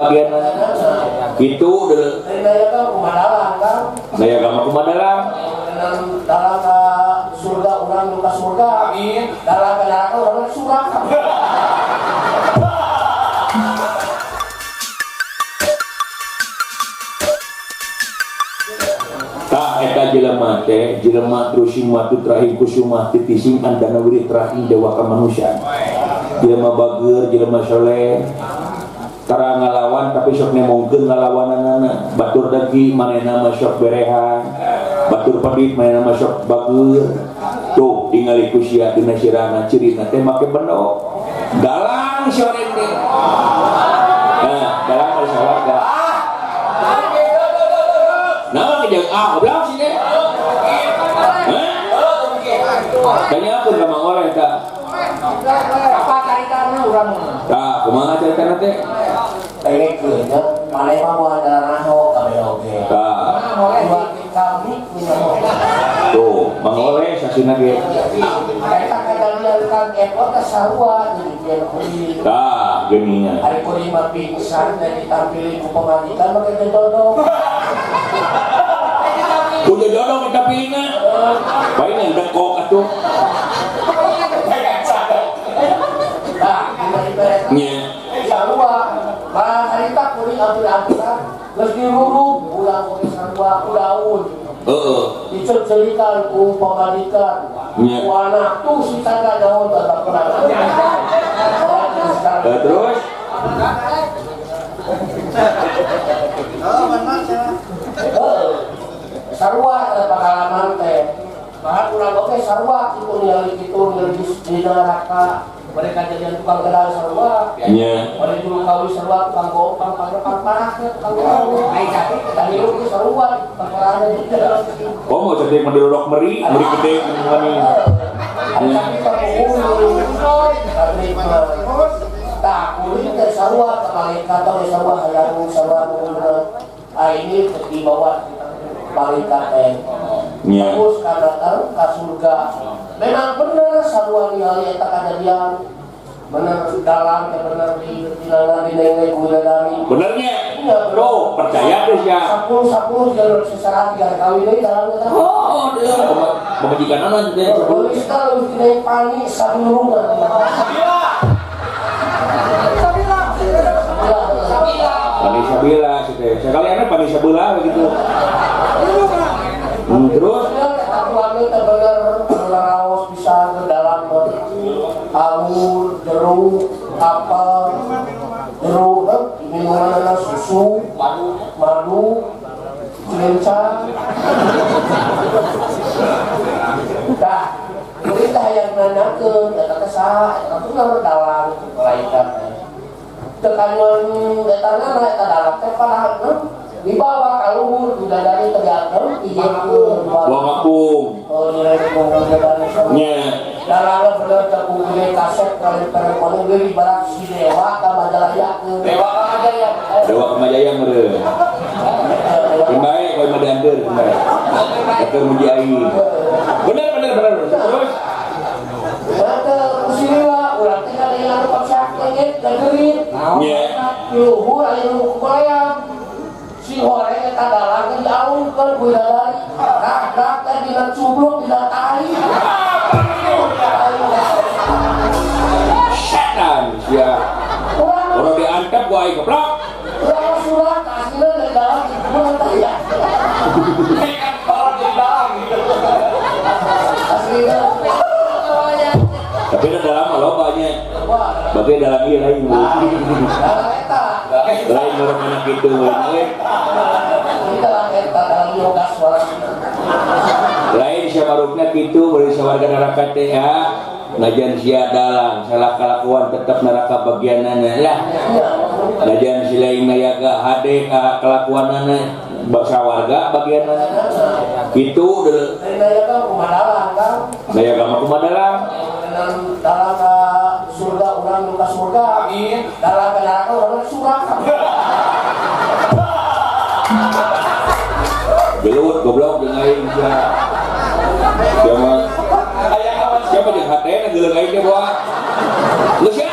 Bagian itu dulu. Daya gama kumadalang. Dalam ke surga orang luka surga. Amin. Dalam ke neraka orang surga. Tak eta jelema teh jelema trusing matu trahing kusumah titising andana wiri trahing dewa ka manusia. Jelema bager, jelema soleh. Tara ngalawan tapi sok nemongkeun ngalawananana. Batur dengki manehna mah sok berehan. Batur pedit manehna mah sok bager. Tuh tingali ku sia dina sirana cirina teh make bendo. Dalang si oreng teh. Nah, dalang mah sawarga. Nah, jeung ah goblok sih teh. Tanya pun ka Mang Oleh tah. Apa caritana urang mah? Tah, kumaha caritana teh? Pengekeun nya, maneh mah moal daranaho kabeh oge. Tah. Dua kami kumaha. Tuh, Mang Oleh sasina ge. Eta kadalian Kang Epot teh sarua jadi bieu kuring. Tah, geuningan. Ari kuring mah pingsan dan ditampilin ku pamajikan make jodog. Kudu jodog ditampilina. Bae ngan dekok atuh. Tah, nya. Sarua, malah harita kuring atur-aturan geus diruruk urang oge sarua ku daun. Heeh. Diceuk-celikan ku pamajikan. Nya. Ku anak tuh si tangga daun tetap kurang. Terus? Sarua ada pengalaman teh. Bahkan urang oge sarua kitu ningali kitu ningali di neraka. Mereka jadian tukang gedang sarua. Nya. Mereka dulu kawin sarua tukang gopang, pang parahnya tukang gopang. Ai cantik kita hirup ge sarua tukang parahnya. Oh, mau cantik mah dirorok meri, meri gede gimana? Ai cantik mah. Tah, kuring teh sarua ka malaikat teh sarua hayang sarua nu. Ah ini dibawa malaikat teh. Nya. Terus karena ka surga. Memang bener sarua ningali eta kajadian. Bener dalam teh bener di dilana di nengeng ku bidadari. Benernya? Iya, bro, percaya geus ya. 10 jalur sesaat tiga kali deui dalam eta. Oh, deui. Pamajikanana teh 10. Geus tah leuwih tina pani sadulungan. Sabila. Sabila. Pani Sabila sih teh. Sekalian pani Sabila begitu. Terus tatuannya teh bener raos bisa ke dalam anggur, jeruk, apel, jeruk, minuman susu, madu, cilencang. Dah, kita yang nanyakeun eta teh saha, eta bener dalang malaikat teh. Teu kanyuan eta na eta dalang teh padahal dibawa ka luhur bidadari teh dianteun dijekeun. Buang ngapung. Oh, nilai bidadari. Nya. Dalangna bener teh gede kasep kali perempuan ge ibarat si dewa ka Majalaya. Dewa ka Majalaya. Dewa ka Majalaya meureun. Keun bae kowe mah dianteur keun bae. Keur muji aing. Bener bener bener. Terus maka kusilila urang teh kadang anu paksa ge gegerit. Nya. Luhur aya nu kukoleang. Si horeng eta dalang teh dialungkeun ku bidadari. Ragrak teh dina cubluk dina tai. Setan sia. Orang diantep ku aing keplak. Urang surat aslinya dari dalam dikumpulkan teh ya. Orang di dalam gitu. Aslinya. Tapi ada dalam mah loba nya. Berarti dalam ieu lain. Lain orang anak gitu we. Kita dalam yoga suara. Lain siapa rupna kitu bari sawarga neraka teh ya. Najan sia dalang salah kalakuan tetap neraka bagianana lah. Najan si lain nayaga hade ka kalakuanana sawarga bagianana. Kitu deuleu. Nayaga kumadalang Kang. Nayaga mah kumadalang. Dalam ke surga urang luka surga. Amin. Dalam ke neraka urang surga. Gelut goblok jeung aing sia. Siapa? Siapa jeung hatena geuleuh aing teh bawa. Geus sia.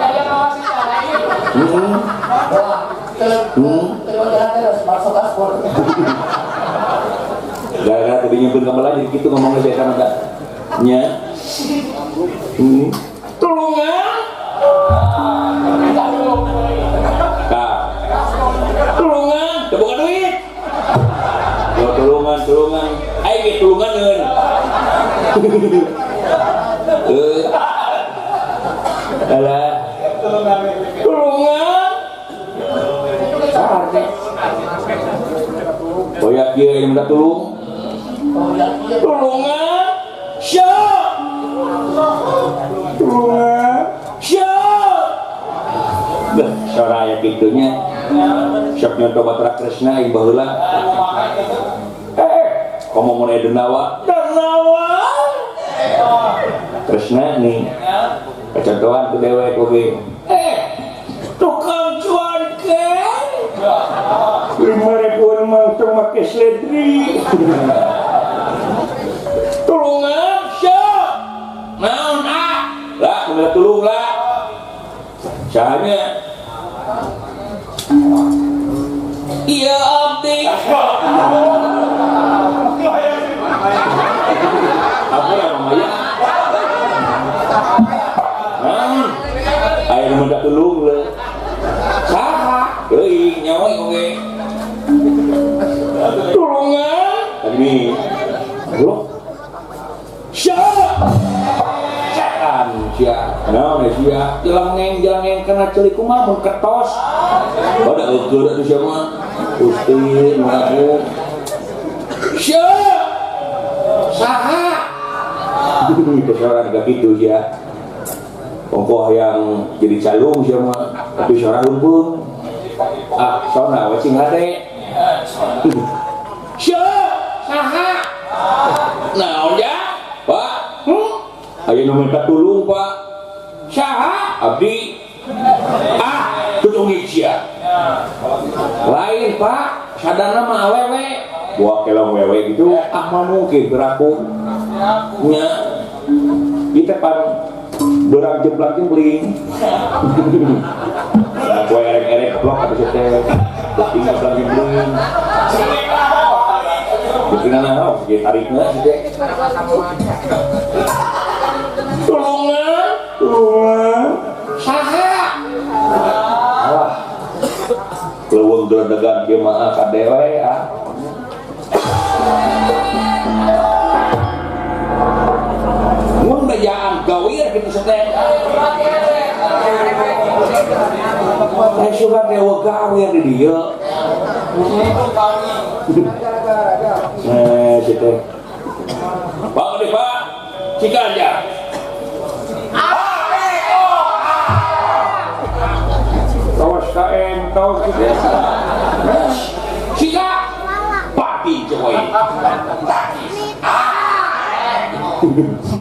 Aya ngawasin cara ieu. Heeh. Gara-gara tadi nyebut gamelan jadi gitu ngomongnya saya kan enggak. Nya. Tulungan. Tah. Tulungan, teu boga duit. Yo tulungan, tulungan. Aing ge tulunganeun. Alah. Tulungan. Saha teh? Boyak ieu yang minta tulung. Tulungan. Syah. Tulungan. Syah. Beh, suara aya kitunya. Sok nyontoh Batara Kresna ieu baheula. Komo mun aya Denawa. Denawa. Kresna nih. Kacontohan ku dewek oge. Tukang cuanke. 5.000 mah tong make seledri. Tulungan syah. Naon ah? Lah, minta tulung lah. Sahanya. Iya abdi. Apa namanya? Naon? Aya nu minta tulung leuh. Saha? Euy, nyawa oge. Tulungan. Tadi loh. Syah. Setan sia. Naon sia? Jelengeng-jelengeng kana ceuli kumaha mun ketos. Pada eueur atuh sia mah. Gusti nu agung. Syah. Saha? Kesoran gak gitu sia. Ongkoh yang jadi calung sia mah, tapi suara lumpung. Ah, sona we sing hade. Syah. Saha? Naon ya? Pak? Aya nu minta tulung, Pak. Saha? Abdi. Ah, tutungin sia. Lain, Pak. Sadana mah awewe. Buah kelong wewe gitu. Ah, mah mungkin beraku. Nya. Ieu teh pan berang jemplang jempling. Nah, kue erek-erek keplok atau teh. Penting jemplang jempling. Bikinan naon ge tarikna sih teh. Tulungan, tulungan. Saha? Alah. Leuweung geledegan kieu mah ka dewe ah. Mun bejaan gawir kitu teh. Eh sugan dewa gawir di dieu. Eh situ. Pak deh Pak. Cika aja. Kawas KN, kawas gitu. Cika. Pati coy.